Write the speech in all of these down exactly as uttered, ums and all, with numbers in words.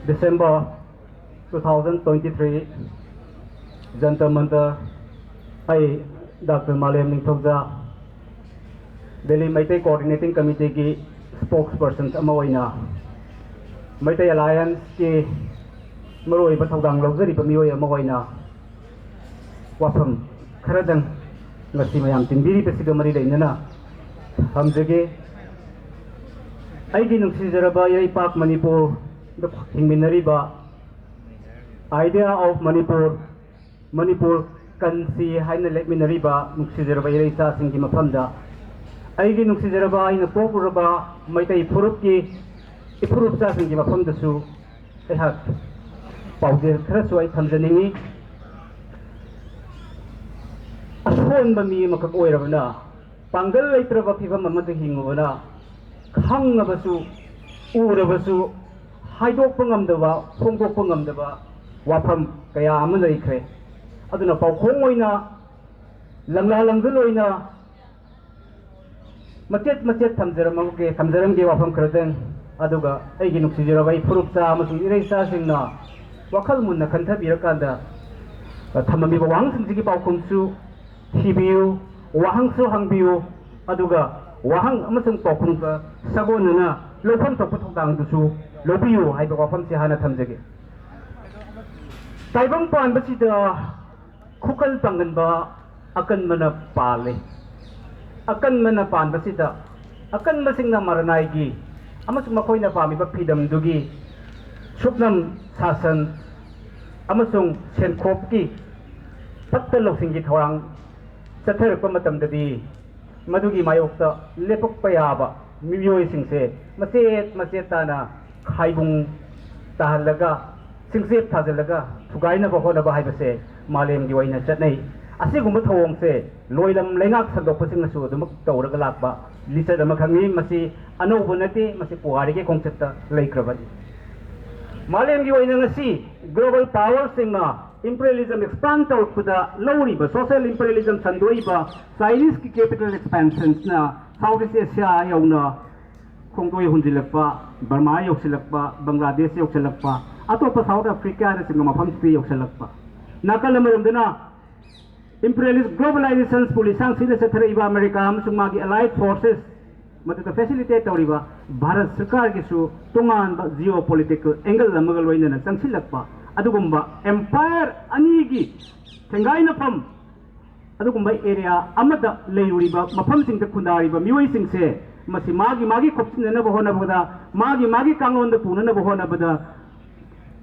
December two thousand twenty three, Jantar Mantar, ꯑꯩ doctor ꯃꯥꯂꯦꯝ ꯅꯤꯡꯊꯧꯖꯥ, Delhi Meitei Coordinating Committeeꯒꯤ spokesperson ꯑꯃ ꯑꯣꯏꯅ, ꯃꯩꯇꯩ Allianceꯀꯤ ꯃꯔꯨꯑꯣꯏꯕ ꯊꯧꯗꯥꯡ ꯂꯧꯖꯔꯤꯕ ꯃꯤꯑꯣꯏ ꯑꯃ ꯑꯣꯏꯅ, ꯋꯥꯐꯝ ꯈꯔꯗꯪ ꯉꯁꯤ ꯃꯌꯥꯝ ꯇꯤꯟꯕꯤꯔꯤꯕꯁꯤꯒ ꯃꯔꯤ ꯂꯩꯅꯅ ꯊꯝꯖꯒꯦ꯫ ꯑꯩꯒꯤ ꯅꯨꯡꯁꯤꯖꯔꯕ ꯏꯔꯩꯄꯥꯛ ꯃꯅꯤꯄꯨꯔꯗ ꯍꯤꯡꯃꯤꯟꯅꯔꯤꯕ, Idea of Manipur, ꯃꯅꯤꯄꯨꯔ ꯀꯟꯁꯤ ꯍꯥꯏꯅ ꯂꯦꯞꯃꯤꯟꯅꯔꯤꯕ ꯅꯨꯡꯁꯤꯖꯔꯕ ꯏꯔꯩꯆꯥꯁꯤꯡꯒꯤ ꯃꯐꯝꯗ, ꯑꯩꯒꯤ ꯅꯨꯡꯁꯤꯖꯔꯕ ꯑꯩꯅ ꯄꯣꯛꯂꯨꯔꯕ ꯃꯩꯇꯩ ꯐꯨꯔꯨꯞꯀꯤ ꯏꯐꯨꯔꯨꯞꯆꯥꯁꯤꯡꯒꯤ ꯃꯐꯝꯗꯁꯨ ꯑꯩꯍꯥꯛ ꯄꯥꯎꯖꯦꯜ ꯈꯔꯁꯨ ꯑꯩ ꯊꯝꯖꯅꯤꯡꯏ꯫ ꯑꯁꯣꯟꯕ ꯃꯤ ꯑꯃꯈꯛ ꯑꯣꯏꯔꯕꯅ, ꯄꯥꯡꯒꯜ ꯂꯩꯇ꯭ꯔꯕ ꯐꯤꯕꯝ ꯑꯃꯗ ꯍꯤꯡꯉꯨꯕꯅ, ꯈꯪꯉꯕꯁꯨ, ꯎꯔꯕꯁꯨ ꯍꯥꯏꯗꯣꯛꯄ ꯉꯝꯗꯕ, ꯐꯣꯡꯗꯣꯛꯄ ꯉꯝꯗꯕ ꯋꯥꯐꯝ ꯀꯌꯥ ꯑꯃ ꯂꯩꯈ꯭ꯔꯦ꯫ ꯑꯗꯨꯅ ꯄꯥꯎꯈꯣꯡ ꯑꯣꯏꯅ, ꯂꯪꯂꯥ ꯂꯪꯖꯜ ꯑꯣꯏꯅ ꯃꯆꯦꯠ ꯃꯆꯦꯠ ꯊꯝꯖꯔꯝꯃꯒꯦ, ꯊꯝꯖꯔꯝꯒꯦ ꯋꯥꯐꯝ ꯈꯔꯗꯪ꯫ ꯑꯗꯨꯒ ꯑꯩꯒꯤ ꯅꯨꯡꯁꯤꯖꯔꯕ ꯏꯐꯨꯔꯨꯞꯆꯥ ꯑꯃꯁꯨꯡ ꯏꯔꯩꯆꯥꯁꯤꯡꯅ ꯋꯥꯈꯜ ꯃꯨꯟꯅ ꯈꯟꯊꯕꯤꯔꯀꯥꯟꯗ, ꯑ, ꯊꯝꯃꯝꯃꯤꯕ ꯋꯥꯍꯪꯁꯤꯡꯁꯤꯒꯤ ꯄꯥꯎꯈꯨꯝꯁꯨ ꯊꯤꯕꯤꯌꯨ, ꯋꯥꯍꯪꯁꯨ ꯍꯪꯕꯤꯌꯨ, ꯑꯗꯨꯒ ꯋꯥꯍꯪ ꯑꯃꯁꯨꯡ ꯄꯥꯎꯈꯨꯝꯒ ꯁꯥꯒꯣꯟꯅꯅ ꯂꯧꯐꯝ ꯊꯣꯛꯄ ꯊꯧꯗꯥꯡꯗꯨꯁꯨ ꯂꯧꯕꯤꯌꯨ ꯍꯥꯏꯕ ꯋꯥꯐꯝꯁꯤ ꯍꯥꯟꯅ ꯊꯝꯖꯒꯦ꯫ ꯇꯥꯏꯕꯪ ꯄꯥꯟꯕꯁꯤꯗ ꯈꯨꯀꯜ ꯄꯥꯡꯒꯟꯕ ꯑꯀꯟꯕꯅ ꯄꯥꯜꯂꯤ꯫ ꯑꯀꯟꯕꯅ ꯄꯥꯟꯕꯁꯤꯗ ꯑꯀꯟꯕꯁꯤꯡꯅ ꯃꯔꯅꯥꯏꯒꯤ ꯑꯃꯁꯨꯡ ꯃꯈꯣꯏꯅ ꯄꯥꯝꯃꯤꯕ ꯐ꯭ꯔꯤꯗꯝꯗꯨꯒꯤ ꯁꯨꯞꯅꯝ ꯁꯥꯁꯟ ꯑꯃꯁꯨꯡ ꯁꯦꯟꯈꯣꯛꯀꯤ ꯐꯠꯇ ꯂꯧꯁꯤꯡꯒꯤ ꯊꯧꯔꯥꯡ ꯆꯠꯊꯔꯛꯄ ꯃꯇꯝꯗꯗꯤ, ꯃꯗꯨꯒꯤ ꯃꯥꯌꯣꯛꯇ ꯂꯦꯞꯄꯛꯄ ꯌꯥꯕ ꯃꯤꯑꯣꯏꯁꯤꯡꯁꯦ ꯃꯆꯦꯠ ꯃꯆꯦꯠ ꯇꯥꯅ ꯈꯥꯏꯕꯨꯡ ꯇꯥꯍꯜꯂꯒ, ꯁꯤꯡꯆꯦꯞ ꯊꯥꯖꯤꯜꯂꯒ ꯊꯨꯒꯥꯏꯅꯕ ꯍꯣꯠꯅꯕ ꯍꯥꯏꯕꯁꯦ ꯃꯥꯂꯦꯝꯒꯤ ꯑꯣꯏꯅ ꯆꯠꯅꯩ꯫ ꯑꯁꯤꯒꯨꯝꯕ ꯊꯧꯑꯣꯡꯁꯦ ꯂꯣꯏꯂꯝ ꯂꯩꯉꯥꯛ ꯁꯟꯗꯣꯛꯄꯁꯤꯡꯅꯁꯨ ꯑꯗꯨꯃꯛ ꯇꯧꯔꯒ ꯂꯥꯛꯄ ꯂꯤꯆꯠ ꯑꯃꯈꯛꯅꯤ꯫ ꯃꯁꯤ ꯑꯅꯧꯕ ꯅꯠꯇꯦ, ꯃꯁꯤ ꯄꯨꯋꯥꯔꯤꯒꯤ ꯈꯣꯡꯆꯠꯇ ꯂꯩꯈ꯭ꯔꯕꯅꯤ꯫ ꯃꯥꯂꯦꯝꯒꯤ ꯑꯣꯏꯅ ꯉꯁꯤ global powerꯁꯤꯡꯅ imperialism expand ꯇꯧꯔꯛꯄꯗ ꯂꯧꯔꯤꯕ social imperialism ꯁꯟꯗꯣꯛꯏꯕ Chineseꯀꯤ capital expansionꯅ Southeast Asia ꯌꯧꯅ ꯈꯣꯡꯗꯣꯏ ꯍꯨꯟꯖꯤꯜꯂꯛꯄ, ꯕꯔꯃꯥ ꯌꯧꯁꯤꯜꯂꯛꯄ, ꯕꯪꯒ꯭ꯂꯥꯗꯦꯁ ꯌꯧꯁꯤꯜꯂꯛꯄ, ꯑꯇꯣꯞꯄ ꯁꯥꯎꯠ ꯑꯐ꯭ꯔꯤꯀꯥꯅꯆꯤꯡꯕ ꯃꯐꯝꯁꯤꯗ ꯌꯧꯁꯤꯜꯂꯛꯄ꯫ ꯅꯥꯀꯜ ꯑꯃꯔꯣꯝꯗꯅ imperialist globalizationꯄꯨ ꯂꯤꯁꯥꯡ ꯁꯤꯠꯅ ꯆꯠꯊꯔꯛꯏꯕ ꯑꯃꯦꯔꯤꯀꯥ ꯑꯃꯁꯨꯡ ꯃꯥꯒꯤ allied forces, ꯃꯗꯨꯗ facilitate ꯇꯧꯔꯤꯕ ꯚꯥꯔꯠ ꯁꯔꯀꯥꯔꯒꯤꯁꯨ ꯇꯣꯉꯥꯟꯕ geopolitical angle ꯑꯃꯒ ꯂꯣꯏꯅꯅ ꯆꯪꯁꯤꯜꯂꯛꯄ, ꯑꯗꯨꯒꯨꯝꯕ empire ꯑꯅꯤꯒꯤ ꯊꯦꯡꯒꯥꯏꯅꯐꯝ, ꯑꯗꯨꯒꯨꯝꯕ area ꯑꯃꯗ ꯂꯩꯔꯨꯔꯤꯕ ꯃꯐꯝꯁꯤꯡꯗ ꯈꯨꯟꯗꯥꯔꯤꯕ ꯃꯤꯑꯣꯏꯁꯤꯡꯁꯦ, ꯃꯁꯤ ꯃꯥꯒꯤ ꯃꯥꯒꯤ ꯈꯣꯞꯆꯤꯟꯅꯅꯕ ꯍꯣꯠꯅꯕꯗ, ꯃꯥꯒꯤ ꯃꯥꯒꯤ ꯀꯥꯡꯂꯣꯟꯗ ꯄꯨꯅꯅꯕ ꯍꯣꯠꯅꯕꯗ,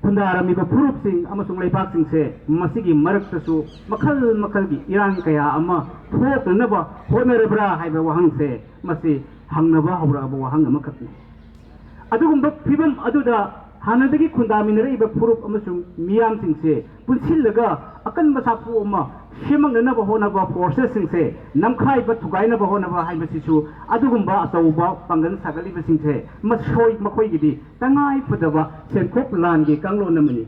ꯈꯨꯟꯗꯥꯔꯝꯃꯤꯕ ꯐꯨꯔꯨꯞꯁꯤꯡ ꯑꯃꯁꯨꯡ ꯂꯩꯕꯥꯛꯁꯤꯡꯁꯦ ꯃꯁꯤꯒꯤ ꯃꯔꯛꯇꯁꯨ ꯃꯈꯜ ꯃꯈꯜꯒꯤ ꯏꯔꯥꯡ ꯀꯌꯥ ꯑꯃ ꯊꯣꯛꯅꯅꯕ ꯍꯣꯠꯅꯔꯕ꯭ꯔꯥ ꯍꯥꯏꯕ ꯋꯥꯍꯪꯁꯦ, ꯃꯁꯤ ꯍꯪꯅꯕ ꯍꯧꯔꯛꯑꯕ ꯋꯥꯍꯪ ꯑꯃꯈꯛꯅꯤ꯫ ꯑꯗꯨꯒꯨꯝꯕ ꯐꯤꯕꯝ ꯑꯗꯨꯗ ꯍꯥꯟꯅꯗꯒꯤ ꯈꯨꯟꯗꯥꯃꯤꯟꯅꯔꯛꯏꯕ ꯐꯨꯔꯨꯞ ꯑꯃꯁꯨꯡ ꯃꯤꯌꯥꯝꯁꯤꯡꯁꯦ ꯄꯨꯟꯁꯤꯜꯂꯒ ꯑꯀꯟꯕ ꯁꯥꯐꯨ ꯑꯃ ꯁꯦꯝꯃꯛꯅꯅꯕ ꯍꯣꯠꯅꯕ, forcesꯁꯤꯡꯁꯦ ꯅꯝꯈꯥꯏꯕ ꯊꯨꯒꯥꯏꯅꯕ ꯍꯣꯠꯅꯕ ꯍꯥꯏꯕꯁꯤꯁꯨ ꯑꯗꯨꯒꯨꯝꯕ ꯑꯆꯧꯕ ꯄꯥꯡꯒꯜ ꯁꯥꯒꯠꯂꯤꯕꯁꯤꯡꯁꯦ ꯃꯁꯣꯏ ꯃꯈꯣꯏꯒꯤꯗꯤ ꯇꯉꯥꯏ ꯐꯗꯕ ꯁꯦꯟꯊꯣꯛ ꯂꯥꯟꯒꯤ ꯀꯥꯡꯂꯣꯟ ꯑꯃꯅꯤ꯫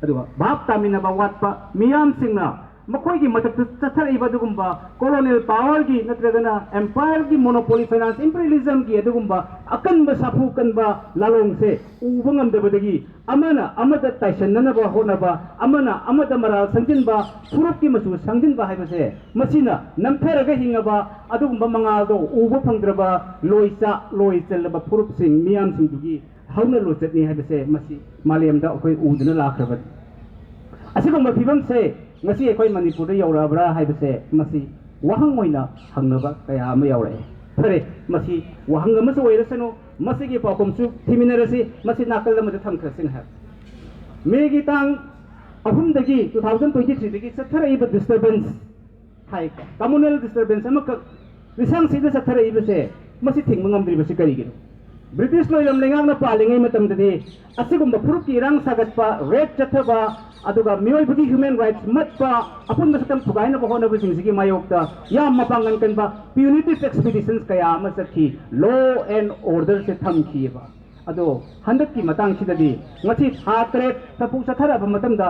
ꯑꯗꯨꯒ ꯚꯥꯞ ꯇꯥꯃꯤꯟꯅꯕ ꯋꯥꯠꯄ ꯃꯤꯌꯥꯝꯁꯤꯡꯅ ꯃꯈꯣꯏꯒꯤ ꯃꯊꯛꯇ ꯆꯠꯊꯔꯛꯏꯕ ꯑꯗꯨꯒꯨꯝꯕ colonial powerꯒꯤ ꯅꯠꯇ꯭ꯔꯒꯅ empireꯒꯤ monopoly finance imperialismꯒꯤ ꯑꯗꯨꯒꯨꯝꯕ ꯑꯀꯟꯕ ꯁꯥꯐꯨ ꯀꯟꯕ ꯂꯥꯂꯣꯡꯁꯦ ꯎꯕ ꯉꯝꯗꯕꯗꯒꯤ ꯑꯃꯅ ꯑꯃꯗ ꯇꯥꯏꯁꯟꯅꯅꯕ ꯍꯣꯠꯅꯕ, ꯑꯃꯅ ꯑꯃꯗ ꯃꯔꯥꯜ ꯁꯪꯖꯤꯟꯕ, ꯐꯨꯔꯨꯞꯀꯤ ꯃꯆꯨ ꯁꯪꯖꯤꯟꯕ ꯍꯥꯏꯕꯁꯦ, ꯃꯁꯤꯅ ꯅꯝꯊꯔꯒ ꯍꯤꯡꯉꯕ ꯑꯗꯨꯒꯨꯝꯕ ꯃꯉꯥꯜꯗꯣ ꯎꯕ ꯐꯪꯗ꯭ꯔꯕ ꯂꯣꯏꯆꯥ ꯂꯣꯏ ꯆꯜꯂꯕ ꯐꯨꯔꯨꯞꯁꯤꯡ ꯃꯤꯌꯥꯝꯁꯤꯡꯗꯨꯒꯤ ꯍꯧꯅ ꯂꯣꯟꯆꯠꯅꯤ ꯍꯥꯏꯕꯁꯦ ꯃꯁꯤ ꯃꯥꯂꯦꯝꯗ ꯑꯩꯈꯣꯏ ꯎꯗꯨꯅ ꯂꯥꯛꯈ꯭ꯔꯕꯅꯤ꯫ ꯑꯁꯤꯒꯨꯝꯕ ꯐꯤꯕꯝꯁꯦ ꯉꯁꯤ ꯑꯩꯈꯣꯏ ꯃꯅꯤꯄꯨꯔꯗ ꯌꯧꯔꯛꯑꯕ꯭ꯔꯥ ꯍꯥꯏꯕꯁꯦ ꯃꯁꯤ ꯋꯥꯍꯪ ꯑꯣꯏꯅ ꯍꯪꯅꯕ ꯀꯌꯥ ꯑꯃ ꯌꯥꯎꯔꯛꯑꯦ꯫ ꯐꯔꯦ, ꯃꯁꯤ ꯋꯥꯍꯪ ꯑꯃꯁꯨ ꯑꯣꯏꯔꯁꯅꯨ, ꯃꯁꯤꯒꯤ ꯄꯥꯎꯈꯨꯝꯁꯨ ꯊꯤꯃꯤꯟꯅꯔꯁꯤ, ꯃꯁꯤ ꯅꯥꯀꯜ ꯑꯃꯗ ꯊꯝꯈ꯭ꯔꯁꯤ ꯉꯥꯏꯍꯥꯛ꯫ ꯃꯦꯒꯤ ꯇꯥꯡ ꯑꯍꯨꯝꯗꯒꯤ, two thousand twenty threeꯗꯒꯤ ꯆꯠꯊꯔꯛꯏꯕ disturbance ꯍꯥꯏ, communal disturbance ꯑꯃꯈꯛ ꯂꯤꯁꯥꯡ ꯁꯤꯠꯅ ꯆꯠꯊꯔꯛꯏꯕꯁꯦ, ꯃꯁꯤ ꯊꯤꯡꯕ ꯉꯝꯗ꯭ꯔꯤꯕꯁꯤ ꯀꯔꯤꯒꯤꯅꯣ? ꯕ꯭ꯔꯤꯇꯤꯁ ꯂꯣꯏꯂꯝ ꯂꯩꯉꯥꯛꯅ ꯄꯥꯜꯂꯤꯉꯩ ꯃꯇꯝꯗꯗꯤ ꯑꯁꯤꯒꯨꯝꯕ ꯐꯨꯔꯨꯞꯀꯤ ꯏꯔꯥꯡ ꯁꯥꯒꯠꯄ, rape ꯆꯠꯊꯕ, ꯑꯗꯨꯒ ꯃꯤꯑꯣꯏꯕꯒꯤ human rights ꯃꯠꯄ, ꯑꯄꯨꯟꯕ ꯁꯛꯇꯝ ꯊꯨꯒꯥꯏꯅꯕ ꯍꯣꯠꯅꯕꯁꯤꯡꯁꯤꯒꯤ ꯃꯥꯌꯣꯛꯇ ꯌꯥꯝ ꯃꯄꯥꯡꯒꯜ ꯀꯟꯕ punitive expeditions ꯀꯌꯥ ꯑꯃ ꯆꯠꯈꯤ, law and orderꯁꯦ ꯊꯝꯈꯤꯑꯕ꯫ ꯑꯗꯣ ꯍꯟꯗꯛꯀꯤ ꯃꯇꯥꯡꯁꯤꯗꯗꯤ ꯉꯁꯤ ꯊꯥ ꯇꯔꯦꯠ ꯁꯥꯐꯨ ꯆꯠꯊꯔꯛꯑꯕ ꯃꯇꯝꯗ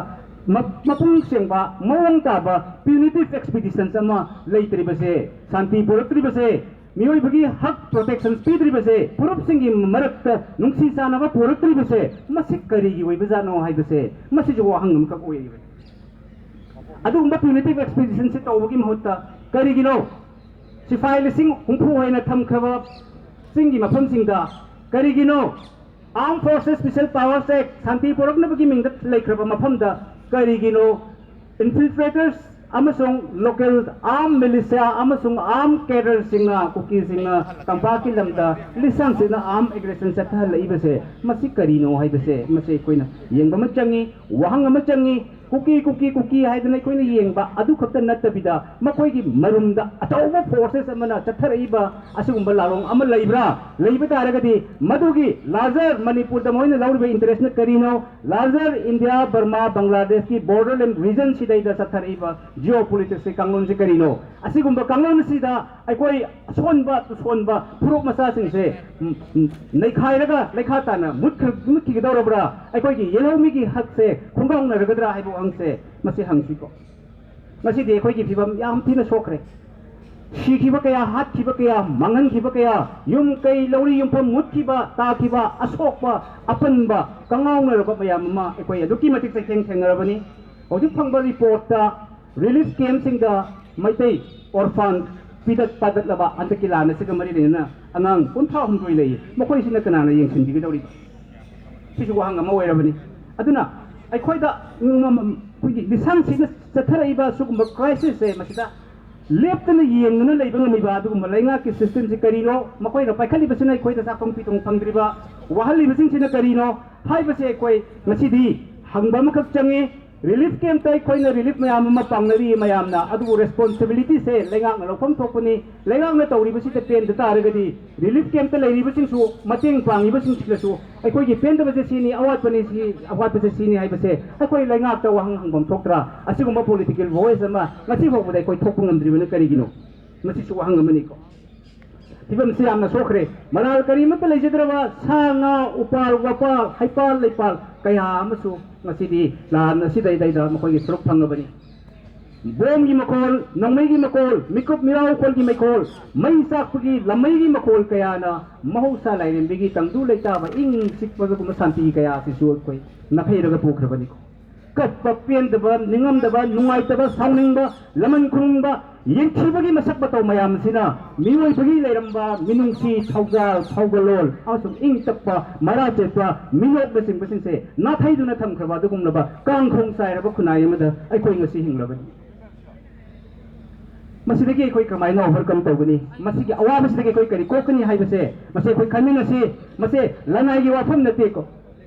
ꯃ-, ꯃꯄꯨꯡ ꯁꯦꯡꯕ, ꯃꯑꯣꯡ ꯇꯥꯕ punitive expeditions ꯑꯃ ꯂꯩꯇ꯭ꯔꯤꯕꯁꯦ, ꯁꯥꯟꯇꯤ ꯄꯨꯔꯛꯇ꯭ꯔꯤꯕꯁꯦ, ꯃꯤꯑꯣꯏꯕꯒꯤ ꯍꯛ ꯄ꯭ꯔꯣꯇꯦꯛꯁꯟ ꯄꯤꯗ꯭ꯔꯤꯕꯁꯦ, ꯐꯨꯔꯨꯞꯁꯤꯡꯒꯤ ꯃꯔꯛꯇ ꯅꯨꯡꯁꯤ ꯆꯥꯟꯅꯕ ꯄꯨꯔꯛꯇ꯭ꯔꯤꯕꯁꯦ, ꯃꯁꯤ ꯀꯔꯤꯒꯤ ꯑꯣꯏꯕꯖꯥꯠꯅꯣ ꯍꯥꯏꯕꯁꯦ, ꯃꯁꯤꯁꯨ ꯋꯥꯍꯪ ꯑꯃꯈꯛ ꯑꯣꯏꯔꯤꯕꯅꯤ꯫ ꯑꯗꯨꯒꯨꯝꯕ ꯄ꯭ꯌꯨꯅꯤꯇꯤꯚ ꯑꯦꯛꯁꯄꯤꯗꯤꯁꯟꯁꯤ ꯇꯧꯕꯒꯤ ꯃꯍꯨꯠꯇ ꯀꯔꯤꯒꯤꯅꯣ ꯁꯤꯐꯥꯏ ꯂꯤꯁꯤꯡ ꯍꯨꯝꯐꯨ ꯍꯦꯟꯅ ꯊꯝꯈ꯭ꯔꯕ ꯆꯤꯡꯒꯤ ꯃꯐꯝꯁꯤꯡꯗ ꯀꯔꯤꯒꯤꯅꯣ Armed Forces Special Powers Act ꯁꯥꯟꯇꯤ ꯄꯨꯔꯛꯅꯕꯒꯤ ꯃꯤꯡꯗ ꯂꯩꯈ꯭ꯔꯕ ꯃꯐꯝꯗ ꯀꯔꯤꯒꯤꯅꯣ ꯏꯟꯐꯤꯜꯇ꯭ꯔꯦꯇꯔꯁ ꯑꯃꯁꯨꯡ ꯂꯣꯀꯦꯜ ꯑꯥꯔꯝ ꯃꯤꯂꯤꯁꯤꯌꯥ ꯑꯃꯁꯨꯡ ꯑꯥꯔꯝ ꯀꯦꯗꯔꯁꯤꯡꯅ, ꯀꯨꯀꯤꯁꯤꯡꯅ ꯇꯝꯄꯥꯛꯀꯤ ꯂꯝꯗ ꯂꯤꯁꯥꯡꯁꯤꯠꯅ ꯑꯥꯔꯝ ꯑꯦꯒ꯭ꯔꯦꯁꯟ ꯆꯠꯊꯍꯜꯂꯛꯏꯕꯁꯦ, ꯃꯁꯤ ꯀꯔꯤꯅꯣ ꯍꯥꯏꯕꯁꯦ, ꯃꯁꯤ ꯑꯩꯈꯣꯏꯅ ꯌꯦꯡꯕ ꯑꯃ ꯆꯪꯉꯤ, ꯋꯥꯍꯪ ꯑꯃ ꯆꯪꯉꯤ꯫ ꯀꯨꯀꯤ, ꯀꯨꯀꯤ, ꯀꯨꯀꯤ ꯍꯥꯏꯗꯅ ꯑꯩꯈꯣꯏꯅ ꯌꯦꯡꯕ ꯑꯗꯨ ꯈꯛꯇ ꯅꯠꯇꯕꯤꯗ, ꯃꯈꯣꯏꯒꯤ ꯃꯔꯨꯝꯗ ꯑꯆꯧꯕ ꯐꯣꯔꯁꯦꯁ ꯑꯃꯅ ꯆꯠꯊꯔꯛꯏꯕ ꯑꯁꯤꯒꯨꯝꯕ ꯂꯥꯂꯣꯡ ꯑꯃ ꯂꯩꯕ꯭ꯔꯥ? ꯂꯩꯕ ꯇꯥꯔꯒꯗꯤ, ꯃꯗꯨꯒꯤ ꯂꯥꯔꯖꯔ ꯃꯅꯤꯄꯨꯔꯗ ꯃꯣꯏꯅ ꯂꯧꯔꯤꯕ ꯏꯟꯇꯔꯦꯁꯅ ꯀꯔꯤꯅꯣ? ꯂꯥꯔꯖꯔ ꯏꯟꯗꯤꯌꯥ, ꯕꯔꯃꯥ, ꯕꯪꯒ꯭ꯂꯥꯗꯦꯁꯀꯤ ꯕꯣꯔꯗꯔꯂꯦꯟ ꯔꯤꯖꯟꯁꯤꯗꯩꯗ ꯆꯠꯊꯔꯛꯏꯕ ꯖꯤꯑꯣ ꯄꯣꯂꯤꯇꯤꯛꯁꯀꯤ ꯀꯥꯡꯂꯣꯟꯁꯤ ꯀꯔꯤꯅꯣ? ꯑꯁꯤꯒꯨꯝꯕ ꯀꯥꯡꯂꯣꯟ ꯑꯁꯤꯗ ꯑꯩꯈꯣꯏ ꯑꯁꯣꯟꯕ, ꯇꯨꯁꯣꯟꯕ ꯐꯨꯔꯨꯞ ꯃꯆꯥꯁꯤꯡꯁꯦ, ꯎꯝ, ꯎꯝ, ꯅꯩꯈꯥꯏꯔꯒ ꯂꯩꯈꯥ ꯇꯥꯅ ꯃꯨꯠꯈ꯭ꯔ-, ꯃꯨꯠꯈꯤꯒꯗꯧꯔꯕ꯭ꯔꯥ? ꯑꯩꯈꯣꯏꯒꯤ ꯌꯦꯜꯍꯧꯃꯤꯒꯤ ꯍꯛꯁꯦ ꯈꯣꯡꯒꯥꯎꯅꯔꯒꯗ꯭ꯔꯥ ꯍꯥꯏꯕ ꯋꯥꯍꯪꯁꯦ ꯃꯁꯤ ꯍꯪꯁꯤꯀꯣ꯫ ꯉꯁꯤꯗꯤ ꯑꯩꯈꯣꯏꯒꯤ ꯐꯤꯕꯝ ꯌꯥꯝ ꯊꯤꯅ ꯁꯣꯛꯈ꯭ꯔꯦ꯫ ꯁꯤꯈꯤꯕ ꯀꯌꯥ, ꯍꯥꯠꯈꯤꯕ ꯀꯌꯥ, ꯃꯥꯡꯍꯟꯈꯤꯕ ꯀꯌꯥ, ꯌꯨꯝ ꯀꯩ ꯂꯧꯔꯤ ꯌꯨꯝꯐꯝ ꯃꯨꯠꯈꯤꯕ, ꯇꯥꯈꯤꯕ, ꯑꯁꯣꯛꯄ, ꯑꯄꯟꯕ, ꯀꯉꯥꯎꯅꯔꯕ ꯃꯌꯥꯝ ꯑꯃ ꯑꯩꯈꯣꯏ ꯑꯗꯨꯛꯀꯤ ꯃꯇꯤꯛ ꯆꯩꯊꯦꯡ ꯊꯦꯡꯅꯔꯕꯅꯤ꯫ ꯍꯧꯖꯤꯛ ꯐꯪꯕ ꯔꯤꯄꯣꯔꯠꯇ ꯔꯤꯂꯤꯐ ꯀꯦꯝꯞꯁꯤꯡꯗ ꯃꯩꯇꯩ ꯑꯣꯔꯐꯥꯟ ꯄꯤꯗꯛ ꯄꯥꯗꯛꯂꯕ ꯍꯟꯗꯛꯀꯤ ꯂꯥꯟ ꯑꯁꯤꯒ ꯃꯔꯤ ꯂꯩꯅꯅ ꯑꯉꯥꯡ ꯀꯨꯟꯊ꯭ꯔꯥ ꯍꯨꯝꯗꯣꯏ ꯂꯩ꯫ ꯃꯈꯣꯏꯁꯤꯅ ꯀꯅꯥꯅ ꯌꯦꯡꯁꯤꯟꯕꯤꯒꯗꯧꯔꯤꯕ? ꯁꯤꯁꯨ ꯋꯥꯍꯪ ꯑꯃ ꯑꯣꯏꯔꯕꯅꯤ꯫ ꯑꯗꯨꯅ ꯑꯩꯈꯣꯏꯗ, ꯎꯝ, ꯑꯩꯈꯣꯏꯒꯤ ꯂꯤꯁꯥꯡꯁꯤꯠꯅ ꯆꯠꯊꯔꯛꯏꯕ ꯁꯤꯒꯨꯝꯕ ꯀ꯭ꯔꯥꯏꯁꯤꯁꯁꯦ, ꯃꯁꯤꯗ ꯂꯦꯞꯇꯅ ꯌꯦꯡꯗꯨꯅ ꯂꯩꯕ ꯉꯝꯃꯤꯕ ꯑꯗꯨꯒꯨꯝꯕ ꯂꯩꯉꯥꯛꯀꯤ ꯁꯤꯁꯇꯦꯝꯁꯤ ꯀꯔꯤꯅꯣ? ꯃꯈꯣꯏꯅ ꯄꯥꯏꯈꯠꯂꯤꯕꯁꯤꯅ ꯑꯩꯈꯣꯏꯗ ꯆꯥꯛꯊꯣꯡ ꯄꯤꯊꯣꯡ ꯐꯪꯗ꯭ꯔꯤꯕ ꯋꯥꯍꯜꯂꯤꯕꯁꯤꯡꯁꯤꯅ ꯀꯔꯤꯅꯣ ꯍꯥꯏꯕꯁꯦ ꯑꯩꯈꯣꯏ ꯉꯁꯤꯗꯤ ꯍꯪꯕ ꯑꯃꯈꯛ ꯆꯪꯉꯤ꯫ ꯔꯤꯂꯤꯐ ꯀꯦꯝꯞꯇ ꯑꯩꯈꯣꯏꯅ ꯔꯤꯂꯤꯐ ꯃꯌꯥꯝ ꯑꯃ ꯄꯥꯡꯅꯔꯤ ꯃꯌꯥꯝꯅ, ꯑꯗꯨꯕꯨ ꯔꯦꯁꯄꯣꯟꯁꯤꯕꯤꯂꯤꯇꯤꯁꯦ ꯂꯩꯉꯥꯛꯅ ꯂꯧꯐꯝ ꯊꯣꯛꯄꯅꯤ꯫ ꯂꯩꯉꯥꯛꯅ ꯇꯧꯔꯤꯕꯁꯤꯗ ꯄꯦꯟꯗ ꯇꯥꯔꯒꯗꯤ, ꯔꯤꯂꯤꯐ ꯀꯦꯝꯞꯇ ꯂꯩꯔꯤꯕꯁꯤꯡꯁꯨ, ꯃꯇꯦꯡ ꯄꯥꯡꯉꯤꯕꯁꯤꯡꯁꯤꯅꯁꯨ ꯑꯩꯈꯣꯏꯒꯤ ꯄꯦꯟꯗꯕꯁꯦ ꯁꯤꯅꯤ, ꯑꯋꯥꯠꯄꯅꯤ ꯁꯤ, ꯑꯋꯥꯠꯄꯁꯦ ꯁꯤꯅꯤ ꯍꯥꯏꯕꯁꯦ ꯑꯩꯈꯣꯏ ꯂꯩꯉꯥꯛꯇ ꯋꯥꯍꯪ ꯍꯪꯐꯝ ꯊꯣꯛꯇ꯭ꯔꯥ? ꯑꯁꯤꯒꯨꯝꯕ ꯄꯣꯂꯤꯇꯤꯀꯦꯜ ꯚꯣꯏꯁ ꯑꯃ ꯉꯁꯤ ꯐꯥꯎꯕꯗ ꯑꯩꯈꯣꯏ ꯊꯣꯛꯄ ꯉꯝꯗ꯭ꯔꯤꯕꯅ ꯀꯔꯤꯒꯤꯅꯣ? ꯃꯁꯤꯁꯨ ꯋꯥꯍꯪ ꯑꯃꯅꯤꯀꯣ꯫ ꯐꯤꯕꯝꯁꯤ ꯌꯥꯝꯅ ꯁꯣꯛꯈ꯭ꯔꯦ꯫ ꯃꯔꯥꯜ ꯀꯔꯤꯃꯠꯇ ꯂꯩꯖꯗ꯭ꯔꯕ ꯁꯥ ꯉꯥ, ꯎꯄꯥꯜ ꯋꯥꯄꯥꯜ, ꯍꯩꯄꯥꯜ ꯂꯩꯄꯥꯜ ꯀꯌꯥ ꯑꯃꯁꯨ ꯉꯁꯤꯗꯤ ꯂꯥꯟ ꯑꯁꯤꯗꯩꯗꯩꯗ ꯃꯈꯣꯏꯒꯤ ꯁꯔꯨꯛ ꯐꯪꯉꯕꯅꯤ꯫ ꯕꯣꯝꯒꯤ ꯃꯈꯣꯜ, ꯅꯣꯡꯃꯩꯒꯤ ꯃꯈꯣꯜ, ꯃꯤꯀꯨꯞ ꯃꯤꯔꯥꯎꯈꯣꯜꯒꯤ ꯃꯈꯣꯜ, ꯃꯩ ꯆꯥꯛꯄꯒꯤ ꯂꯝꯃꯩꯒꯤ ꯃꯈꯣꯜ ꯀꯌꯥꯅ ꯃꯍꯧꯁꯥ ꯂꯥꯏꯔꯦꯝꯕꯤꯒꯤ ꯇꯪꯗꯨ ꯂꯩꯇꯥꯕ ꯏꯪ ꯆꯤꯛꯄꯗꯒꯨꯝꯕ ꯁꯥꯟꯇꯤ ꯀꯌꯥ ꯑꯁꯤꯁꯨ ꯑꯩꯈꯣꯏ ꯅꯥꯊꯩꯔꯒ ꯄꯨꯈ꯭ꯔꯕꯅꯤꯀꯣ꯫ ꯀꯞꯄ, ꯄꯦꯟꯗꯕ, ꯅꯤꯡꯉꯝꯗꯕ, ꯅꯨꯡꯉꯥꯏꯇꯕ, ꯁꯥꯎꯅꯤꯡꯕ, ꯂꯃꯟ ꯈꯨꯝꯕ, ꯌꯦꯡꯊꯤꯕꯒꯤ ꯃꯁꯛ ꯃꯇꯧ ꯃꯌꯥꯝ ꯑꯁꯤꯅ ꯃꯤꯑꯣꯏꯕꯒꯤ ꯂꯩꯔꯝꯕ ꯃꯤꯅꯨꯡꯁꯤ, ꯊꯧꯖꯥꯜ, ꯊꯧꯒꯜꯂꯣꯟ ꯑꯃꯁꯨꯡ ꯏꯪ ꯇꯞꯄ, ꯃꯔꯥ ꯆꯦꯠꯄ ꯃꯤꯅꯣꯛꯅꯆꯤꯡꯕꯁꯤꯡꯁꯦ ꯅꯥꯊꯩꯗꯨꯅ ꯊꯝꯈ꯭ꯔꯕ ꯑꯗꯨꯒꯨꯝꯂꯕ ꯀꯥꯡꯈꯣꯡ ꯆꯥꯏꯔꯕ ꯈꯨꯟꯅꯥꯏ ꯑꯃꯗ ꯑꯩꯈꯣꯏ ꯉꯁꯤ ꯍꯤꯡꯂꯕꯅꯤ꯫ ꯃꯁꯤꯗꯒꯤ ꯑꯩꯈꯣꯏ ꯀꯃꯥꯏꯅ overcome ꯇꯧꯒꯅꯤ? ꯃꯁꯤꯒꯤ ꯑꯋꯥꯕꯁꯤꯗꯒꯤ ꯑꯩꯈꯣꯏ ꯀꯔꯤ ꯀꯣꯛꯀꯅꯤ ꯍꯥꯏꯕꯁꯦ, ꯃꯁꯤ ꯑꯩꯈꯣꯏ ꯈꯟꯃꯤꯟꯅꯁꯤ꯫ ꯃꯁꯤ ꯂꯅꯥꯏꯒꯤ ꯋꯥꯐꯝ ꯅꯠꯇꯦꯀꯣ꯫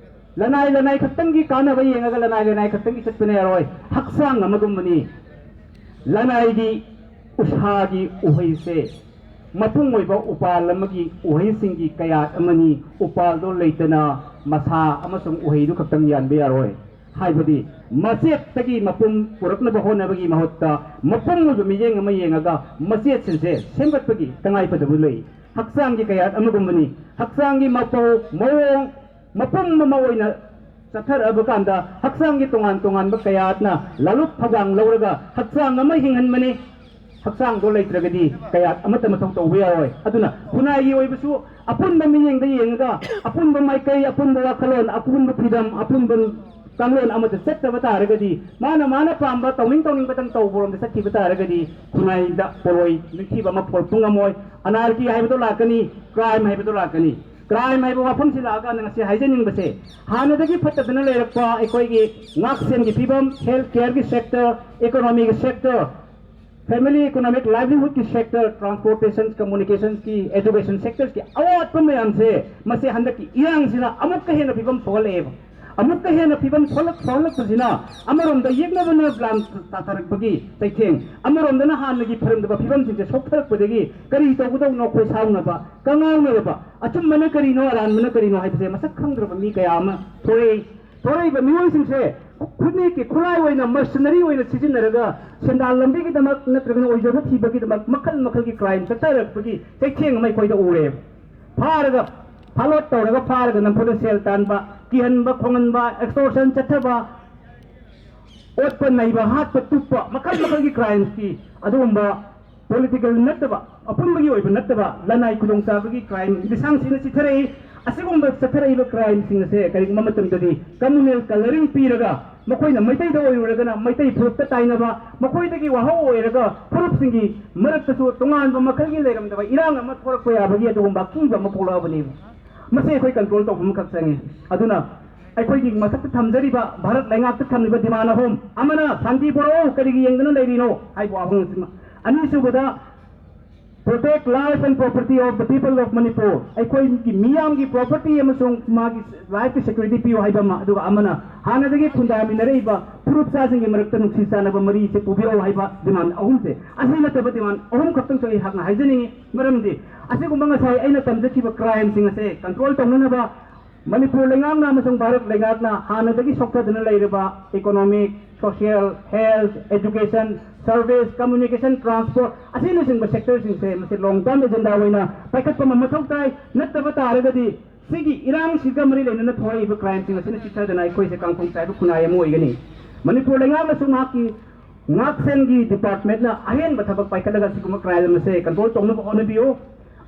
ꯂꯅꯥꯏ ꯂꯅꯥꯏ ꯈꯛꯇꯪꯒꯤ ꯀꯥꯟꯅꯕ ꯌꯦꯡꯉꯒ ꯂꯅꯥꯏ ꯂꯅꯥꯏ ꯈꯛꯇꯪꯒꯤ ꯆꯠꯄꯅ ꯌꯥꯔꯣꯏ꯫ ꯍꯛꯆꯥꯡ ꯑꯃꯒꯨꯝꯕꯅꯤ꯫ ꯂꯅꯥꯏꯒꯤ ꯎꯁꯥꯒꯤ ꯎꯍꯩꯁꯦ ꯃꯄꯨꯡ ꯑꯣꯏꯕ ꯎꯄꯥꯜ ꯑꯃꯒꯤ ꯎꯍꯩꯁꯤꯡꯒꯤ ꯀꯌꯥꯠ ꯑꯃꯅꯤ꯫ ꯎꯄꯥꯜꯗꯣ ꯂꯩꯇꯅ ꯃꯁꯥ ꯑꯃꯁꯨꯡ ꯎꯍꯩꯗꯨ ꯈꯛꯇꯪ ꯌꯥꯟꯕ ꯌꯥꯔꯣꯏ꯫ ꯍꯥꯏꯕꯗꯤ ꯃꯆꯦꯠꯇꯒꯤ ꯃꯄꯨꯝ ꯄꯨꯔꯛꯅꯕ ꯍꯣꯠꯅꯕꯒꯤ ꯃꯍꯨꯠꯇ ꯃꯄꯨꯝ ꯑꯣꯏꯕ ꯃꯤꯠꯌꯦꯡ ꯑꯃ ꯌꯦꯡꯉꯒ ꯃꯆꯦꯠꯁꯤꯡꯁꯦ ꯁꯦꯝꯒꯠꯄꯒꯤ ꯇꯉꯥꯏꯐꯗꯕ ꯂꯩ꯫ ꯍꯛꯆꯥꯡꯒꯤ ꯀꯌꯥꯠ ꯑꯃꯒꯨꯝꯕꯅꯤ꯫ ꯍꯛꯆꯥꯡꯒꯤ ꯃꯄꯧ ꯃꯑꯣꯡ ꯃꯄꯨꯝ ꯑꯃ ꯑꯣꯏꯅ ꯆꯠꯊꯔꯛꯑꯕ ꯀꯥꯟꯗ ꯍꯛꯆꯥꯡꯒꯤ ꯇꯣꯉꯥꯟ ꯇꯣꯉꯥꯟꯕ ꯀꯌꯥꯠꯅ ꯂꯥꯂꯨꯞ ꯊꯧꯗꯥꯡ ꯂꯧꯔꯒ ꯍꯛꯆꯥꯡ ꯑꯃ ꯍꯤꯡꯍꯟꯕꯅꯤ꯫ ꯍꯛꯆꯥꯡꯗꯣ ꯂꯩꯇ꯭ꯔꯒꯗꯤ ꯀꯌꯥꯠ ꯑꯃꯠꯇ ꯃꯊꯧ ꯇꯧꯕ ꯌꯥꯔꯣꯏ꯫ ꯑꯗꯨꯅ ꯈꯨꯟꯅꯥꯏꯒꯤ ꯑꯣꯏꯕꯁꯨ ꯑꯄꯨꯟꯕ ꯃꯤꯠꯌꯦꯡꯗ ꯌꯦꯡꯉꯒ ꯑꯄꯨꯟꯕ ꯃꯥꯏꯀꯩ, ꯑꯄꯨꯟꯕ ꯋꯥꯈꯜꯂꯣꯟ, ꯑꯄꯨꯟꯕ ꯐ꯭ꯔꯤꯗꯝ, ꯑꯄꯨꯟꯕ ꯀꯥꯡꯂꯣꯟ ꯑꯃꯗ ꯆꯠꯇꯕ ꯇꯥꯔꯒꯗꯤ ꯃꯥꯅ ꯃꯥꯅ ꯄꯥꯝꯕ ꯇꯧꯅꯤꯡ ꯇꯧꯅꯤꯡꯕꯇꯪ ꯇꯧꯕꯔꯣꯝꯗ ꯆꯠꯈꯤꯕ ꯇꯥꯔꯒꯗꯤ ꯈꯨꯟꯅꯥꯏꯗ ꯄꯣꯂꯣꯏ ꯅꯤꯡꯊꯤꯕ ꯑꯃ ꯄꯨꯔꯛꯄ ꯉꯝꯃꯣꯏ꯫ ꯑꯅꯥꯔꯀꯤ ꯍꯥꯏꯕꯗꯣ ꯂꯥꯛꯀꯅꯤ, ꯀ꯭ꯔꯥꯏꯝ ꯍꯥꯏꯕꯗꯣ ꯂꯥꯛꯀꯅꯤ꯫ ꯀ꯭ꯔꯥꯏꯝ ꯍꯥꯏꯕ ꯋꯥꯐꯝꯁꯤ ꯂꯥꯛꯑꯀꯥꯟꯗ ꯉꯁꯤ ꯍꯥꯏꯖꯅꯤꯡꯕꯁꯦ, ꯍꯥꯟꯅꯗꯒꯤ ꯐꯠꯇꯗꯅ ꯂꯩꯔꯛꯄ ꯑꯩꯈꯣꯏꯒꯤ ꯉꯥꯛꯁꯦꯟꯒꯤ ꯐꯤꯕꯝ, ꯍꯦꯜꯊ ꯀꯦꯌꯔꯒꯤ ꯁꯦꯛꯇꯔ, ꯏꯀꯣꯅꯣꯃꯤꯒꯤ ꯁꯦꯛꯇꯔ, ꯐꯦꯃꯤꯂꯤ ꯏꯀꯣꯅꯣꯃꯤꯛ ꯂꯥꯏꯚꯂꯤꯍꯨꯗꯀꯤ ꯁꯦꯛꯇꯔ, ꯇ꯭ꯔꯥꯟꯁꯄꯣꯔꯇꯦꯁꯟ, ꯀꯝꯃꯨꯅꯤꯀꯦꯁꯟꯁꯀꯤ, ꯑꯦꯖꯨꯀꯦꯁꯟ ꯁꯦꯛꯇꯔꯁꯀꯤ ꯑꯋꯥꯠꯄ ꯃꯌꯥꯝꯁꯦ ꯃꯁꯤ ꯍꯟꯗꯛꯀꯤ ꯏꯔꯥꯡꯁꯤꯅ ꯑꯃꯨꯛꯀ ꯍꯦꯟꯅ ꯐꯤꯕꯝ ꯁꯣꯛꯍꯜꯂꯛꯑꯦꯕ꯫ ꯑꯃꯨꯛꯀ ꯍꯦꯟꯅ ꯐꯤꯕꯝ ꯁꯣꯛꯍꯜꯂꯛ-, ꯁꯣꯛꯍꯜꯂꯛꯄꯁꯤꯅ ꯑꯃꯔꯣꯝꯗ ꯌꯦꯛꯅꯕꯅ ꯒ꯭ꯂꯥꯟ ꯇꯥꯊꯔꯛꯄꯒꯤ ꯆꯩꯊꯦꯡ, ꯑꯃꯔꯣꯝꯗꯅ ꯍꯥꯟꯅꯒꯤ ꯐꯔꯝꯗꯕ ꯐꯤꯕꯝꯁꯤꯡꯁꯦ ꯁꯣꯛꯊꯔꯛꯄꯗꯒꯤ ꯀꯔꯤ ꯇꯧꯒꯗꯧꯅꯣ ꯑꯩꯈꯣꯏ ꯁꯥꯎꯅꯕ, ꯀꯉꯥꯎꯅꯔꯕ, ꯑꯆꯨꯝꯕꯅ ꯀꯔꯤꯅꯣ, ꯑꯔꯥꯟꯕꯅ ꯀꯔꯤꯅꯣ ꯍꯥꯏꯕꯁꯦ ꯃꯁꯛ ꯈꯪꯗ꯭ꯔꯕ ꯃꯤ ꯀꯌꯥ ꯑꯃ ꯊꯣꯔꯛꯏ꯫ ꯊꯣꯔꯛꯏꯕ ꯃꯤꯑꯣꯏꯁꯤꯡꯁꯦ ꯈꯨꯠꯅꯦꯛꯀꯤ ꯈꯨꯠꯂꯥꯏ ꯑꯣꯏꯅ, ꯃꯔꯁꯅꯔꯤ ꯑꯣꯏꯅ ꯁꯤꯖꯤꯟꯅꯔꯒ ꯁꯦꯟꯗꯥꯟ ꯂꯝꯕꯤꯒꯤꯗꯃꯛ ꯅꯠꯇ꯭ꯔꯒꯅ ꯑꯣꯏꯖꯕ ꯊꯤꯕꯒꯤꯗꯃꯛ ꯃꯈꯜ ꯃꯈꯜꯒꯤ ꯀ꯭ꯔꯥꯏꯝ ꯆꯠꯊꯔꯛꯄꯒꯤ ꯆꯩꯊꯦꯡ ꯑꯃ ꯑꯩꯈꯣꯏꯗ ꯎꯔꯦꯕ꯫ ꯐꯥꯔꯒ, ꯐꯥꯂꯣꯠ ꯇꯧꯔꯒ ꯐꯥꯔꯒ ꯅꯝꯐꯨꯗ ꯁꯦꯜ ꯇꯥꯟꯕ, ꯀꯤꯍꯟꯕ, ꯈꯣꯡꯍꯟꯕ, ꯑꯦꯛꯁꯇꯣꯔꯁꯟ ꯆꯠꯊꯕ, ꯑꯣꯠꯄ ꯅꯩꯕ, ꯍꯥꯠꯄ ꯇꯨꯞꯄ, ꯃꯈꯜ ꯃꯈꯜꯒꯤ crimes ꯀꯤ ꯑꯗꯨꯒꯨꯝꯕ political ꯅꯠꯇꯕ, ꯑꯄꯨꯟꯕꯒꯤ ꯑꯣꯏꯕ ꯅꯠꯇꯕ ꯂꯅꯥꯏ ꯈꯨꯗꯣꯡꯆꯥꯕꯒꯤ crime ꯂꯤꯁꯥꯡ ꯁꯤꯠꯅ ꯆꯠꯊꯔꯛꯏ꯫ ꯑꯁꯤꯒꯨꯝꯕ ꯆꯠꯊꯔꯛꯏꯕ crimeꯁꯤꯡ ꯑꯁꯦ ꯀꯔꯤꯒꯨꯝꯕ ꯃꯇꯝꯗꯗꯤ communal colouring ꯄꯤꯔꯒ, ꯃꯈꯣꯏꯅ ꯃꯩꯇꯩꯗ ꯑꯣꯏꯔꯨꯔꯒꯅ ꯃꯩꯇꯩ ꯐꯨꯔꯨꯞꯇ ꯇꯥꯏꯅꯕ, ꯃꯈꯣꯏꯗꯒꯤ ꯋꯥꯍꯧ ꯑꯣꯏꯔꯒ ꯐꯨꯔꯨꯞꯁꯤꯡꯒꯤ ꯃꯔꯛꯇꯁꯨ ꯇꯣꯉꯥꯟꯕ ꯃꯈꯜꯒꯤ ꯂꯩꯔꯝꯗꯕ ꯏꯔꯥꯡ ꯑꯃ ꯊꯣꯛꯂꯛꯄ ꯌꯥꯕꯒꯤ ꯑꯗꯨꯒꯨꯝꯕ ꯑꯀꯤꯕ ꯑꯃ ꯄꯣꯛꯂꯛꯑꯕꯅꯦꯕ꯫ ꯃꯁꯤ ꯑꯩꯈꯣꯏ control ꯇꯧꯕ ꯑꯃꯈꯛ ꯆꯪꯉꯤ꯫ ꯑꯗꯨꯅ ꯑꯩꯈꯣꯏꯒꯤ ꯃꯊꯛꯇ ꯊꯝꯖꯔꯤꯕ, ꯚꯥꯔꯠ ꯂꯩꯉꯥꯛꯇ ꯊꯝꯂꯤꯕ demand ꯑꯍꯨꯝ, ꯑꯃꯅ ꯁꯥꯟꯇꯤ ꯄꯨꯔꯛꯎ, ꯀꯔꯤꯒꯤ ꯌꯦꯡꯗꯨꯅ ꯂꯩꯔꯤꯅꯣ ꯍꯥꯏꯕ ꯋꯥꯐꯝ ꯑꯁꯤꯃ, ꯑꯅꯤꯁꯨꯕꯗ protect life and property of the people of Manipur, ꯑꯩꯈꯣꯏꯒꯤ ꯃꯤꯌꯥꯝꯒꯤ property ꯑꯃꯁꯨꯡ ꯃꯥꯒꯤ life ꯀꯤ security ꯄꯤꯌꯨ ꯍꯥꯏꯕ ꯑꯃ, ꯑꯗꯨꯒ ꯑꯃꯅ ꯍꯥꯟꯅꯗꯒꯤ ꯈꯨꯟꯗꯥꯃꯤꯟꯅꯔꯛꯏꯕ ꯐꯨꯔꯨꯞ ꯆꯥꯁꯤꯡꯒꯤ ꯃꯔꯛꯇ ꯅꯨꯡꯁꯤ ꯆꯥꯟꯅꯕ ꯃꯔꯤꯁꯦ ꯄꯨꯕꯤꯔꯛꯎ ꯍꯥꯏꯕ demand ꯑꯍꯨꯝꯁꯦ꯫ ꯑꯁꯤ ꯅꯠꯇꯕ demand ꯑꯍꯨꯝ ꯈꯛꯇꯪꯁꯨ ꯑꯩꯍꯥꯛꯅ ꯍꯥꯏꯖꯅꯤꯡꯉꯤ, ꯃꯔꯝꯗꯤ ꯑꯁꯤꯒꯨꯝꯕ ꯉꯁꯥꯏ ꯑꯩꯅ ꯇꯝꯖꯈꯤꯕ crimeꯁꯤꯡ ꯑꯁꯦ control ꯇꯧꯅꯅꯕ ꯃꯅꯤꯄꯨꯔ ꯂꯩꯉꯥꯛꯅ ꯑꯃꯁꯨꯡ ꯚꯥꯔꯠ ꯂꯩꯉꯥꯛꯅ ꯍꯥꯟꯅꯗꯒꯤ ꯁꯣꯛꯊꯗꯨꯅ ꯂꯩꯔꯕ economic, social, health, education, service, communication, transport ꯑꯁꯤꯅꯆꯤꯡꯕ sectorꯁꯤꯡꯁꯦ ꯃꯁꯤ long term agenda ꯑꯣꯏꯅ ꯄꯥꯏꯈꯠꯄ ꯑꯃ ꯃꯊꯧ ꯇꯥꯏ꯫ ꯅꯠꯇꯕ ꯇꯥꯔꯒꯗꯤ ꯁꯤꯒꯤ ꯏꯔꯥꯡꯁꯤꯒ ꯃꯔꯤ ꯂꯩꯅꯅ ꯊꯣꯛꯂꯛꯏꯕ crimeꯁꯤꯡ ꯑꯁꯤꯅ ꯆꯤꯊꯗꯅ ꯑꯩꯈꯣꯏꯁꯦ ꯀꯥꯡꯈꯣꯡ ꯆꯥꯏꯕ ꯈꯨꯟꯅꯥꯏ ꯑꯃ ꯑꯣꯏꯒꯅꯤ꯫ ꯃꯅꯤꯄꯨꯔ ꯂꯩꯉꯥꯛꯅꯁꯨ ꯃꯍꯥꯛꯀꯤ ꯉꯥꯛꯁꯦꯟꯒꯤ departmentꯅ ꯑꯍꯦꯟꯕ ꯊꯕꯛ ꯄꯥꯏꯈꯠꯂꯒ ꯁꯤꯒꯨꯝꯕ crime ꯑꯁꯦ control ꯇꯧꯅꯕ ꯍꯣꯠꯅꯕꯤꯌꯨ꯫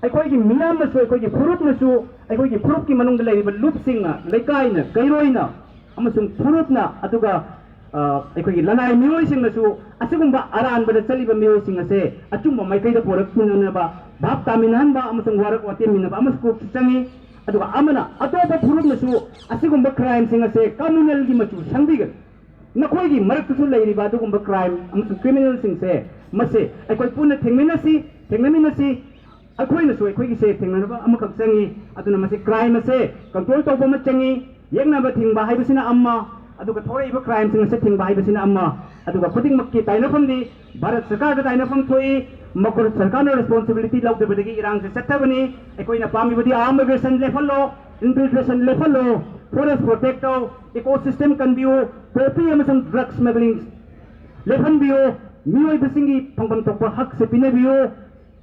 ꯑꯩꯈꯣꯏꯒꯤ ꯃꯤꯌꯥꯝꯅꯁꯨ, ꯑꯩꯈꯣꯏꯒꯤ ꯐꯨꯔꯨꯞꯅꯁꯨ, ꯑꯩꯈꯣꯏꯒꯤ ꯐꯨꯔꯨꯞꯀꯤ ꯃꯅꯨꯡꯗ ꯂꯩꯔꯤꯕ ꯂꯨꯞꯁꯤꯡꯅ, ꯂꯩꯀꯥꯏꯅ, ꯀꯩꯔꯣꯏꯅ ꯑꯃꯁꯨꯡ ꯐꯨꯔꯨꯞꯅ, ꯑꯗꯨꯒ, ꯑ, ꯑꯩꯈꯣꯏꯒꯤ ꯂꯅꯥꯏ ꯃꯤꯑꯣꯏꯁꯤꯡꯅꯁꯨ ꯑꯁꯤꯒꯨꯝꯕ ꯑꯔꯥꯟꯕꯗ ꯆꯠꯂꯤꯕ ꯃꯤꯑꯣꯏꯁꯤꯡ ꯑꯁꯦ ꯑꯆꯨꯝꯕ ꯃꯥꯏꯀꯩꯗ ꯄꯨꯔꯛꯃꯤꯟꯅꯅꯕ, ꯚꯥꯞ ꯇꯥꯃꯤꯟꯅꯍꯟꯕ ꯑꯃꯁꯨꯡ ꯋꯥꯔꯛ ꯋꯥꯇꯦꯝꯃꯤꯟꯅꯕ ꯑꯃꯁꯨ ꯀꯣꯛꯁꯨ ꯆꯪꯉꯤ꯫ ꯑꯗꯨꯒ ꯑꯃꯅ, ꯑꯇꯣꯞꯄ ꯐꯨꯔꯨꯞꯅꯁꯨ ꯑꯁꯤꯒꯨꯝꯕ crimeꯁꯤꯡ ꯑꯁꯦ communalꯒꯤ ꯃꯆꯨ ꯁꯪꯕꯤꯒꯅꯤ꯫ ꯅꯈꯣꯏꯒꯤ ꯃꯔꯛꯇꯁꯨ ꯂꯩꯔꯤꯕ ꯑꯗꯨꯒꯨꯝꯕ crime ꯑꯃꯁꯨꯡ criminalꯁꯤꯡꯁꯦ, ꯃꯁꯦ ꯑꯩꯈꯣꯏ ꯄꯨꯟꯅ ꯊꯦꯡꯃꯤꯟꯅꯁꯤ, ꯊꯦꯡꯅꯃꯤꯟꯅꯁꯤ꯫ ꯑꯩꯈꯣꯏꯅꯁꯨ ꯑꯩꯈꯣꯏꯒꯤꯁꯦ ꯊꯦꯡꯅꯅꯕ ꯑꯃꯈꯛ ꯆꯪꯉꯤ꯫ ꯑꯗꯨꯅ ꯃꯁꯤ crime ꯑꯁꯦ control ꯇꯧꯕ ꯑꯃ ꯆꯪꯉꯤ꯫ ꯌꯦꯛꯅꯕ ꯊꯤꯡꯕ ꯍꯥꯏꯕꯁꯤꯅ ꯑꯃ, ꯑꯗꯨꯒ ꯊꯣꯛꯂꯛꯏꯕ crimeꯁꯤꯡ ꯑꯁꯦ ꯊꯤꯡꯕ ꯍꯥꯏꯕꯁꯤꯅ ꯑꯃ, ꯑꯗꯨꯒ ꯈꯨꯗꯤꯡꯃꯛꯀꯤ ꯇꯥꯏꯅꯐꯝꯗꯤ ꯚꯥꯔꯠ ꯁꯔꯀꯥꯔꯗ ꯇꯥꯏꯅꯐꯝ ꯊꯣꯛꯏ꯫ ꯃꯈꯣꯏ ꯁꯔꯀꯥꯔꯅ responsibility ꯂꯧꯗꯕꯗꯒꯤ ꯏꯔꯥꯡꯁꯦ ꯆꯠꯊꯕꯅꯤ꯫ ꯑꯩꯈꯣꯏꯅ ꯄꯥꯝꯃꯤꯕꯗꯤ armed aggression ꯂꯦꯞꯍꯜꯂꯣ, infiltration ꯂꯦꯞꯍꯜꯂꯣ, forest protect ꯇꯧ, ecosystem ꯀꯟꯕꯤꯌꯨ, poppy ꯑꯃꯁꯨꯡ drug smuggling ꯂꯦꯞꯍꯟꯕꯤꯌꯨ, ꯃꯤꯑꯣꯏꯕꯁꯤꯡꯒꯤ ꯐꯪꯐꯝ ꯊꯣꯛꯄ ꯍꯛꯁꯦ ꯄꯤꯅꯕꯤꯌꯨ꯫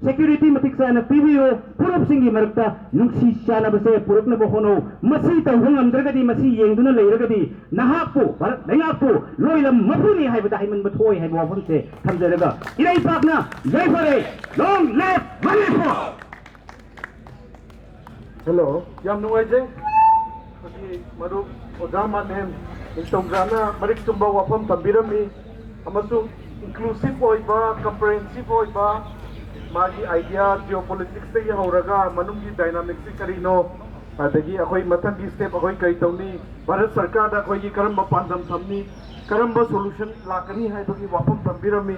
ꯁꯦꯀ꯭ꯌꯨꯔꯤꯇꯤ ꯃꯇꯤꯛ ꯆꯥꯅ ꯄꯤꯕꯤꯌꯨ꯫ ꯐꯨꯔꯨꯞꯁꯤꯡꯒꯤ ꯃꯔꯛꯇ ꯅꯨꯡꯁꯤ ꯆꯥꯟꯅꯕꯁꯦ ꯄꯨꯔꯛꯅꯕ ꯍꯣꯠꯅꯧ꯫ ꯃꯁꯤ ꯇꯧꯕ ꯉꯝꯗ꯭ꯔꯒꯗꯤ, ꯃꯁꯤ ꯌꯦꯡꯗꯨꯅ ꯂꯩꯔꯒꯗꯤ, ꯅꯍꯥꯛꯄꯨ, ꯚꯥꯔꯠ ꯂꯩꯉꯥꯛꯄꯨ ꯂꯣꯏꯂꯝ ꯃꯄꯨꯅꯤ ꯍꯥꯏꯕꯗ ꯍꯥꯏꯃꯟꯕ ꯊꯣꯛꯑꯣꯏ ꯍꯥꯏꯕ ꯋꯥꯐꯝꯁꯦ ꯊꯝꯖꯔꯒ, ꯏꯔꯩꯄꯥꯛꯅ ꯌꯥꯏꯐꯔꯦ꯫ Long live Manipur! ꯍꯦꯜꯂꯣ, ꯌꯥꯝ ꯅꯨꯡꯉꯥꯏꯖꯩ꯫ ꯑꯩꯈꯣꯏꯒꯤ ꯃꯔꯨꯞ ꯑꯣꯖꯥ ꯃꯥꯂꯦꯝ ꯅꯤꯡꯊꯧꯖꯥꯅ ꯃꯔꯤꯛ ꯆꯨꯝꯕ ꯋꯥꯐꯝ ꯊꯝꯕꯤꯔꯝꯃꯤ, ꯑꯃꯁꯨꯡ ꯏꯟꯀ꯭ꯂꯨꯁꯤꯞ ꯑꯣꯏꯕ, ꯀꯝꯄ꯭ꯔꯦꯍꯦꯟꯁꯤꯞ ꯑꯣꯏꯕ ꯃꯥꯒꯤ ꯑꯥꯏꯗꯤꯌꯥ, ꯖꯤꯑꯣ ꯄꯣꯂꯤꯇꯤꯛꯁꯇꯒꯤ ꯍꯧꯔꯒ ꯃꯅꯨꯡꯒꯤ ꯗꯥꯏꯅꯥꯃꯤꯛꯁꯁꯤ ꯀꯔꯤꯅꯣ, ꯑꯗꯒꯤ ꯑꯩꯈꯣꯏ ꯃꯊꯪꯒꯤ ꯁ꯭ꯇꯦꯞ ꯑꯩꯈꯣꯏ ꯀꯔꯤ ꯇꯧꯅꯤ, ꯚꯥꯔꯠ ꯁꯔꯀꯥꯔꯗ ꯑꯩꯈꯣꯏꯒꯤ ꯀꯔꯝꯕ ꯄꯥꯟꯗꯝ ꯊꯝꯅꯤ, ꯀꯔꯝꯕ ꯁꯣꯂꯨꯁꯟ ꯂꯥꯛꯀꯅꯤ ꯍꯥꯏꯕꯒꯤ ꯋꯥꯐꯝ ꯊꯝꯕꯤꯔꯝꯃꯤ꯫